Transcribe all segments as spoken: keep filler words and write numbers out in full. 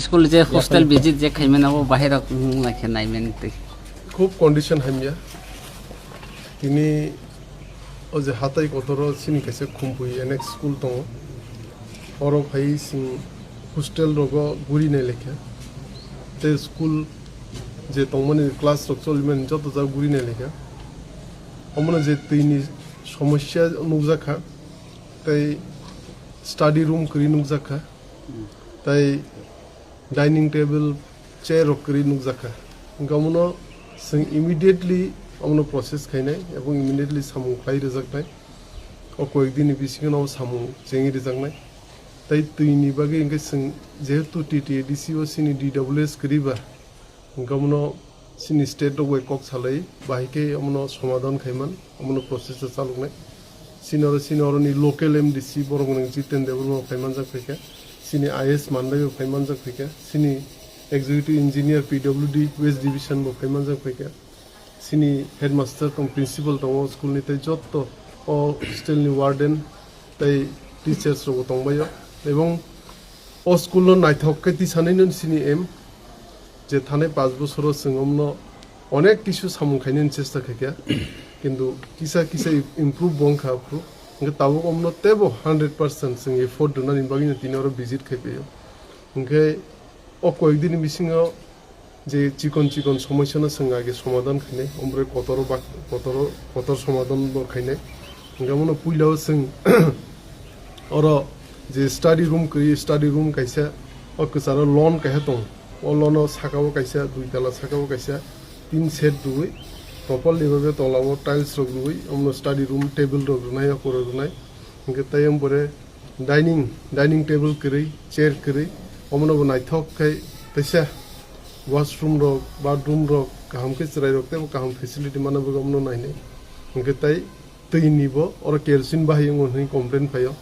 School je hostel visit je khaimani abo bahai rok wng lai khe naiman twi. Khub condition hamya. Tini o je hatai kotoro chini kaisa Khumpui N X school tongo. Oro phai chwng hostel rogo guri nai lai kha. Tei school je tongmani class rok cholimani joto jagao guri nai lai kha. Omono je twini somosya nukjak kha. Tei study room kwrwi nukjak kha. Tei dining table, chair rok kwrwi nukjak kha. Hwnkhe omono chwng immediately omono process khainai ebong immediately samung khlai rwjaknai. O koyek dini bisingo samung chengwi rwjaknai. Tei twini bagwi hwnkhe chwng jehetu T T A D C o chini D W S kwrwi ba, hwnkhe omono chini state rok bai kok salai, bahai khe omono somadhan khaiman, omono process o chaloknai. Chini oro, chini oroni local M D C borok nang Jiten Debbarma bo phaimanjak phaikha, chini I S Mandai bo phaimanjak phaikha, chini executive engineer P W D West Division bo phaimanjak phaikha, chini headmaster tong, principal tongo school ni, tei jotto o hostel ni warden tei teachers rok bo tongbaio, ebong o school no naithok khe tisanai no chini aim, je thanai panch bosoro chwng omno onek kisu samung khainani chesta khaikha, kintu kisa kisa improve bo wngkha aphuru. Hwnkhe tabuk omno teibo hundred percent chwng effort rwnani bagwino tini oro visit khaipaio. Hwnkhe o koyek dini bisingo je chikon chikon somosyano chwng age somadhan khainai, ombre kotoro bak-, kotoro, kotor somadhan bo khainai. Hwnkhe omono puilao chwng oro je study room kwrwi, study room kaisa, o kwcharo lawn kaisa tongo. O lawn o sakao kaisa, dui tala sakao kaisa tin shed rwui, properly bhabe tolao tiles rok rwui, omono study room table rok rwnai, o pore rwnai. Hwnkhe tei omo pore dining, dining table kwrwi, chair kwrwi, omono bo naithok khe teisa washroom rok, bathroom rok kaham khe chwrai rok teibo kaham facility mana bagwi omono nainai. Hwnkhe tei twi ni bo oro kerosene bahai wngo hwnwi complain phaio.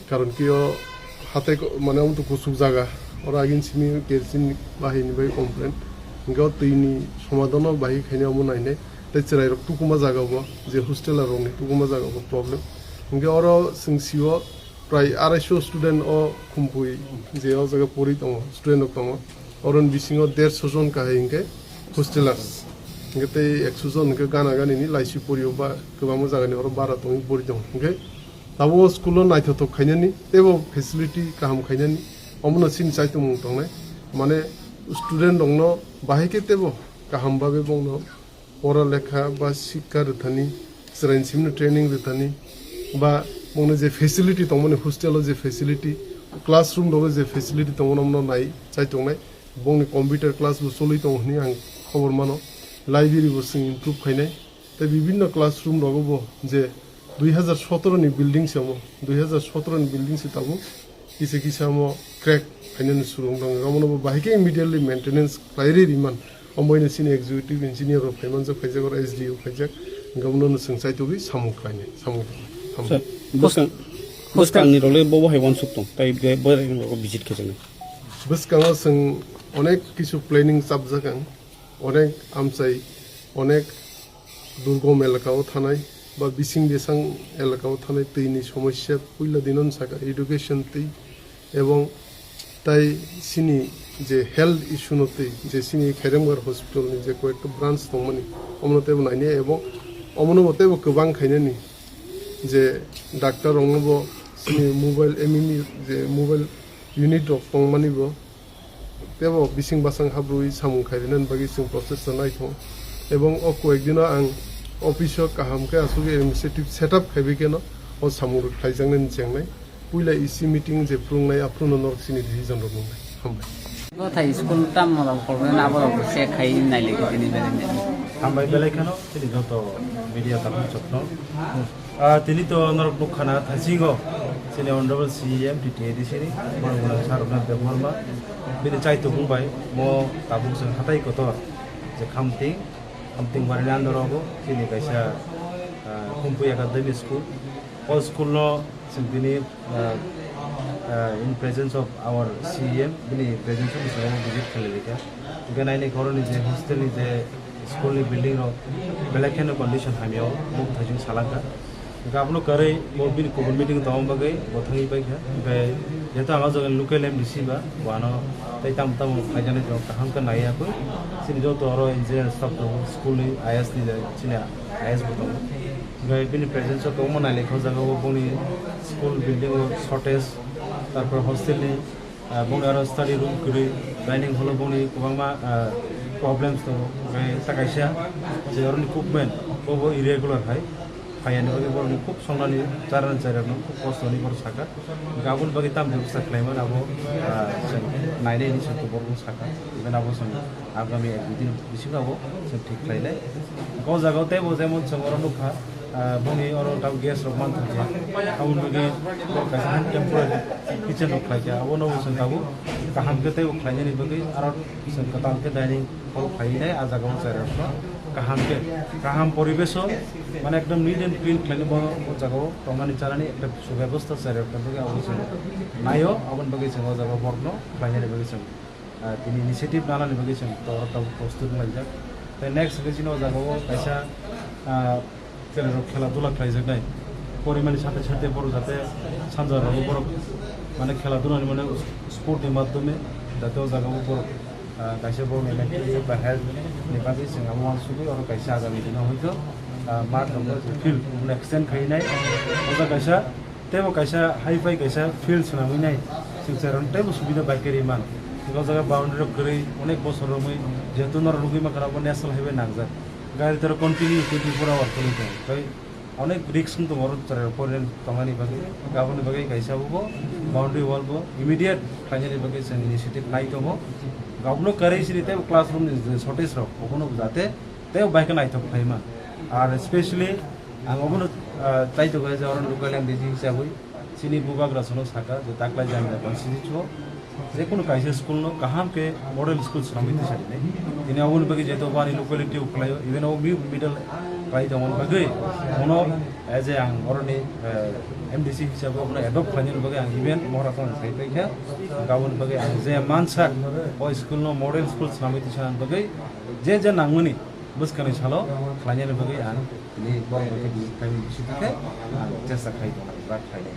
Karon ki o hatai ko-, mane omo to kuchuk jaga, oro agin simi kerosene bahai ni bai complain. Hwnkhe o twi ni somadhan o bahai khaina omo nainai. Tei chwrai rok tukuma jaga bo, je hostel rok ni tukuma jaga bo problem. Hwnkhe oro chwng sio prai arai so student o Khumpui je o jaga pori tongo, student rok tongo. Oroni bisingo derso jon kahai hwnkhe hostelers. Hwnkhe tei ekso jon hwnkhe gana gani ni laisi porio ba kwbangma jaga ni oro bara tongwi pori tongo. Hwnkhe tabuk o school o naithothok khainani, teibo facility kaham khainani, omono chini chaitumung tongnai. Mane student rokno bahai khe teibo kaham bagwi bongno pora lekha ba sikka rwthani, chwraini simi training rwthani, ba bongni je facility tongmani, hostel o je facility, classroom rogo je facility tongmani, omono nai chai tongnai. Bongni computer class bo choli tongo hwnwi ang khobor mano. Library bo chwng improve khainai. Tei bibinno classroom rogo bo je dui hazar sotoro ni building se omo, dui hazar sotoro ni building se tabuk kisa kisa omo crack khainani surung tongo. Omono bo bahai khe immediately maintenance khlai rwi rwman. Omoino chini executive engineer rok phaimanjak, phaijak, oro S D O phaijak. Hwnkhe omono chwng chaitugwi samung khlainai, samung khlainai. Sir, bwskang, bwskangni role bo bo hai uansuk tong, tai be-, bo rok visit khe chwngnai. Bwskango chwng onek kisu planning chapjak ang, onek amchai, onek durgom elakao thanai ba bising besang elakao thanai twini somosya puila dino sakha education twi ebong tai chini je health issue no twi je chini Khairemgar hospital ni je koyekta branch tongmani omono teibo nainai ebong omono bo teibo kwbang khainani je doctor rokno bo chini mobile M M E je mobile unit rok tongmani bo teibo bising basang habrwi samung khai rinani bagwi chwng process o naithok. Ebong o koyek dino ang office o kaham khe asugwi administrative setup khaiwi kheno o samung rok khlaijaknani chengnai. Puila E C meeting je phwrwngnai, aphuru no norok chini decision rok wngnai. Hambai. Bo thai school tam rok problem abo rok se khai nai le tini belai nai. Hambai belai kheno chini joto media tabuk chokno. Ah, tini to norok nukha na thaisingo chini Honorable C E M T T A D C ni, Borok Gwnang Sir Ranbir Debbarma, bini chaitubung bai mo tabuk chwng hatai kotor je Khamting, Khamting bari landorogo chini kaisa, ah, Khumpui Academy School. O school no chwng tini, ah, ah, in presence of our C E M, bini presence o bwskango visit khlai rikha. Hwnkhe naini khoroknwi je hostel ni je school ni building rok belai kheno condition hamya o, muk thaichung salangkha. Hwnkhe abono kwrwi bo bini kubun meeting tongma bagwi bo thangwi paikha. Hwnkhe jehetu ang o jaga local M D C ba, bo ano tei tamo tamo khlaijani tong kaham khe naiya koi. Chini joto oro engineer staff tongo, school ni I S ni je chini I S bo tongo. Hwnkhe bini presence o kwbangma nailaikhai o jaga o boni school building o shortage, tarpor hostel ni Ah, boni aro study room kwrwi, dining hall o boni kwbangma, ah, problems tongo. Hwnkhe ta kaisa je oroni cookman bobo irregular hai, phaiyani bagwi borokni khub songnani charani chairokno khub kosto hinwi borok sakha. Hwnkhe aboni bagwi tamo bebostha khlaimani abo, ah, chwng nainai hinwi chwng borokno sakha. Even abo chwng agami ek dui din bisingo abo chwng thik khlainai. O jaga o teibo jemon chwng oro nukha, ah, boni oro tabuk gas rok manthokya. Aboni bagwi bo kaisa temporary kitchen rok khlaikha. Abono bo chwng tabuk kaham khe teibo khlainani bagwi aro chwng kwtal khe dining hall khlainai, ah jaga o cherai rokno kaham khe, kaham poribesh o, mane ekdom neat and clean khlainai bo, bo jaga o tongnani chanani ekta subebostha cherai rokni bagwi abo chwng naio. Aboni bagwi chwng o jaga o borokno khlainani bagwi chwng ah, tini initiative nanani bagwi chwng oro tabuk prostut wnglaijak. Tei next hwnkhe chini o jaga o kaisa, ah, cherai rok khela dula khlaijaknai. Porimani sathe sathe borok jate sanja rogo borok mane khela dula ni mane sport ni madhyome jate o jaga o borok, ah, kaisa borok ni mental ba health ni bagwi chwng abo uansugwi oro kaisa agami dino hoito, ah, mat rok field extend khainai. O jaga kaisa Teibo kaisa hai phai kaisa field swnamwi nai, swngcharno teibo subida bai khe rwi man. O jaga boundary rok kwrwi onek bosor romwi, jehetu norok nugwi mankha abo national highway nangjak. Gari toro continue twenty four hour kwrwi tongo. Tei onek risk wng tongo oro cherai rok porinani tongmani bagwi. Aboni bagwi kaisa bo boundary wall bo immediate khlainani bagwi chwng initiative nai tongo. Gabno kwrwi sini teibo classroom ni je shortage rok, obono jate teibo bai khe naithok khlai man. Ar specially Ang obono, ah, tai tongo je oro local M D C hisabwi chini bubagra sono saka je taklai jani constituency o je kunu kaisa school no kaham khe model school swnamwi tisa rinai. Tini oboni bagwi jehetu bani locality o khlaio, even o mi-, middle khlai tongmani bagwi bono as a ang oroni, eh, M D C hisabo bono adopt khlainani bagwi ang even Mohra Song sai paikha. Aboni bagwi ang je mansak o school no model school swnamwi tisa bagwi je je nangmani bwskangni salo khlainani bagwi ang Tini borok bai khe bini family bisi khe, ah, chesta khai tongo, rak khai nai.